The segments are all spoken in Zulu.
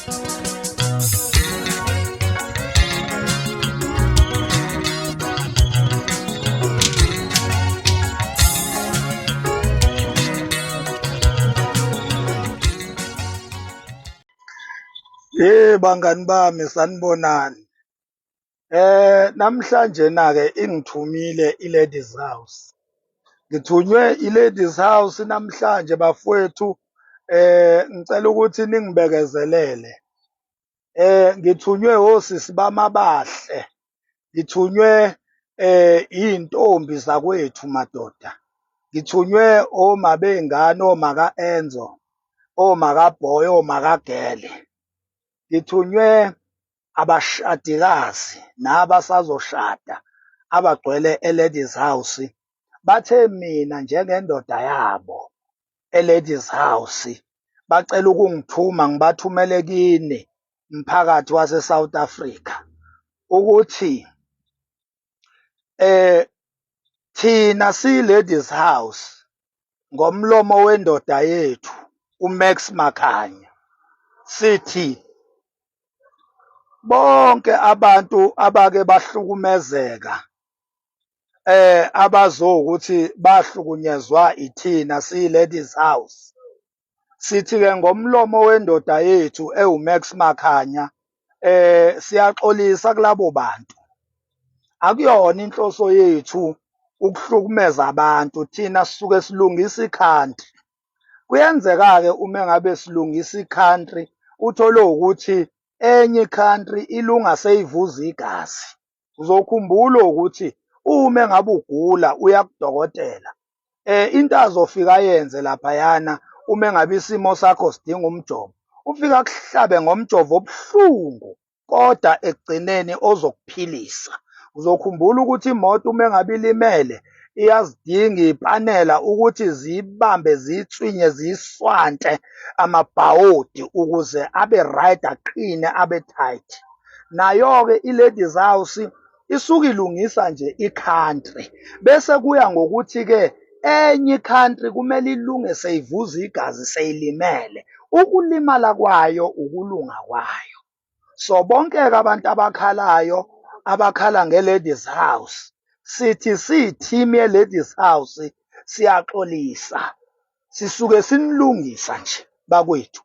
Hey bangani bami, sanibonani. Namhlanje na-ke ingithumile i-Ladies House. Ngithunywe i-Ladies House namhlanje bafowethu, ngicela ukuthi ningibekezelele. Ngithunywe osisi bami abahle, ngithunywe iy'ntombi zakwethu madoda, ngithunywe oma bey'ngane, oma ka-Enzo, oma ka-boy, oma ka-girl. Ngithunywe abashadikazi nabasazoshada abagcwele e-Ladies House. Bathe mina njengendoda yabo e-Ladies House bacela ukungithuma ngibathumele kini mphakathi wase-South Africa ukuthi thina siyi-Ladies House ngomlomo wendoda yethu uMax Makhanya sithi bonke abantu abake bahlukumezeka abazokuthi bahlukunyezwa ithina siyi-Ladies House, sithi-ke ngomlomo wendoda yethu ewuMax Makhanya siyaxolisa kulabo bantu. Akuyona inhloso yethu ukuhlukumeza abantu, thina sisuke silungisa i-country. Kuyenzeka-ke uma ngabe silungisa i-country uthole ukuthi enye i-country ilunga seyivuza igazi. Uzokhumbula ukuthi uma ngabe ugula uya kudokotela, into azofika ayenze laphayana uma ngabe isimo sakho sidinga umjovo, ufike akuhlabe ngomjovo obuhlungu kodwa ekugcineni ozokuphilisa. Uzokhumbula ukuthi imoto uma ngabe ilimele iyazidinga iy'panela ukuthi ziyibambe, ziyitswinye, ziyiswante amabhawodi ukuze abe right, aqine, abe tight. Nayo-ke i-Ladies House isuke ilungisa nje i-country, bese kuya ngokuthi-ke enye i-country kumele ilunge seyivuza igazi seyilimele. Ukulimala kwayo ukulunga kwayo. So bonke-ke abantu abakhalayo abakhala nge-Ladies House, sithi siyi-team ye-Ladies House siyaxolisa, sisuke sinilungisa nje bakwethu.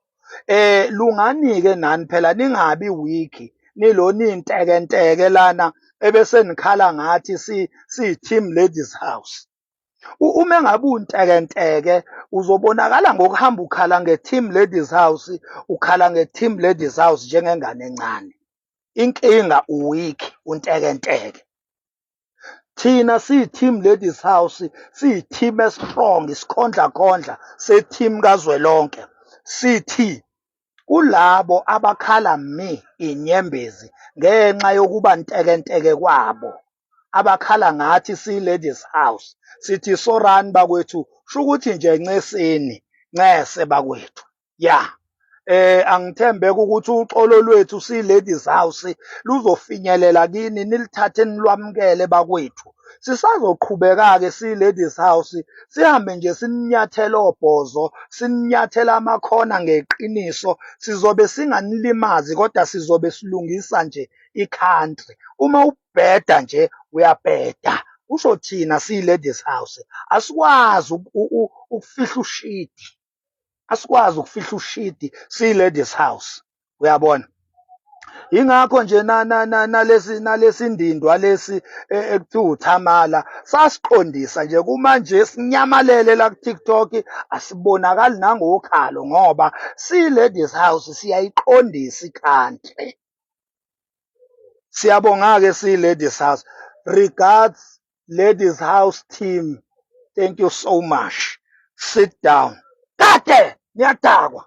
Lungani-ke nani phela, ningabi weak, nilona intekenteke lana ebese nikhala ngathi siyi-team Ladies House. Uma engabe untekenteke uzobonakala ngokuhamba ukhala nge-team Ladies House, ukhala nge-team Ladies House njengengane encane. Inkinga u-weak, untekenteke. Thina siyi-team Ladies House, siyi-team e-strong, isikhondlakhondla se-team kazwelonke. Sithi kulabo abakhala mi inyembezi ngenxa yokuba ntekenteke kwabo, abakhala ngathi siyi-Ladies House, sithi sorani bakwethu, sho ukuthi nje nceseni, ncese bakwethu. Ya, angithembeke ukuthi uxolo lwethu siyi-Ladies House luzofinyelela kini, nilithathe nilwamukele bakwethu. Sisazoqhubeka-ke siyi-Ladies House sihambe nje sininyathela obhozo, sininyathela amakhona ngeqiniso. Sizobe singanilimazi kodwa sizobe silungisa nje i-country. Uma ubheda nje uyabheda, kusho thina siyi-Ladies House asikwazi ukufihla ushidi, asikwazi ukufihla ushidi siyi-Ladies House, uyabona. Yingakho nje nalesi ndindwa lesi ekuthiwa uThamala sasiqondisa nje kumanje sinyamalele la ku-TikTok, asibonakali nangokhalo ngoba siyi-Ladies House siyayiqondisa i-country. Siyabonga-ke siyi-Ladies House. Regards Ladies House team, thank you so much. Sit down. Kade niyadakwa.